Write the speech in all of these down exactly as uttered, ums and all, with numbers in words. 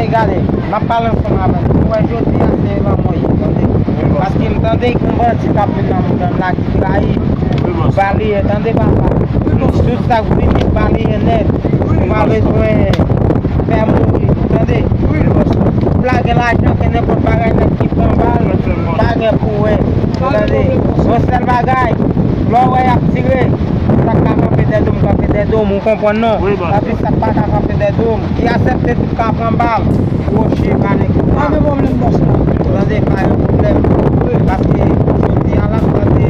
Gade, m ap pale ansanm avè w. Ou wè, jodi a se lanmò ye, tande. Paske m tande yon bandi k ap vin nan montann la ki trayi. Bale, tande, papa. Tout sa k vini, bale nèt. Ou pa bezwen fè mouri, tande. Ou la gen lajan, gen nenpòt bagay, nèg ki pran bal, pa gen pou wè. Tande. Yon sèl bagay, lè w wè y ap tire, sa k ka kanpe dèyè do m, kanpe dèyè do m, ou konprann non? Paske sa k pa ka kanpe dèyè do m, ki aksepte tout ka pran bal, kwoche, pa nèg. Pa gen pwoblèm, bòs la. Tande, pa gen pwoblèm. Paske jodi a la, m tande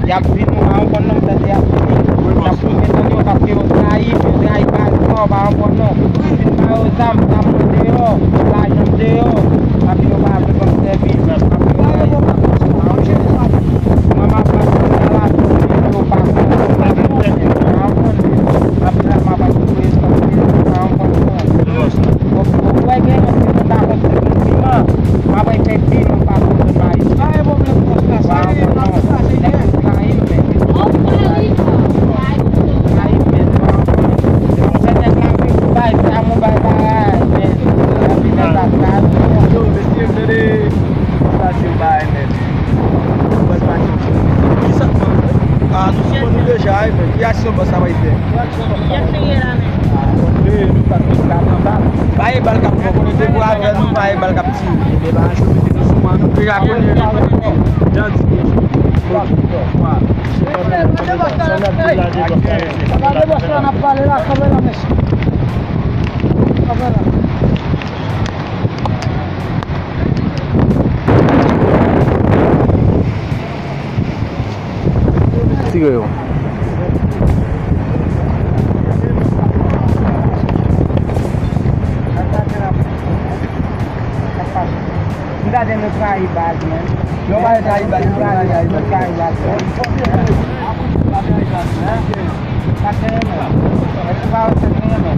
y ap vini, ou pa konprann non, m tande y ap vini. Y ap toufe tande yo, paske yo trayi m, yo trayi baz mwen, ou pa konprann non. M fin ba yo zam, zam mwen deyò, lajan m deyò. Paske yo pa vle ban m sèvis. Paske yo trayi m. Mwen m ap pase nan la, yo pa konprann. Apre la, m ap ap voye sòti, pa konprann. Fòk ou wè gen yon ti moun pa konn se moun piman, m ap fè pi, m pa konn se pa isit. Pa gen pwoblèm, bòs la. Sa e, sa se byen. Nèg yo trayi m, men. Trayi m, men. Se nèg la vin pou bay zam ou bay bagay, men. Epi nèg la trayi m. Yo, mesye, m tande. Sa se bagay, men. Mwen pati. Kisa? Ah, nou sou kont nou deja, wi, men. Ki aksyon bòs la pral fè? Jan kriye la, men. Ah, ok, nou pa tout ka nan bal. Pa gen bal k ap pran kote pou avè nou, pa gen bal k ap tire. Ebyen, pa ancho mete nou sou mwen, nou deja konnen. Jan di deja. Gade bòs la, n ap pale la, kanpe la, mesye. Kanpe la. Tire yo. M gade nou trayi baz, men. Nou pa trayi baz, nou trayi baz, nou trayi baz. Pa fè anyen, men. Èske pa wè sa fè anyen, men?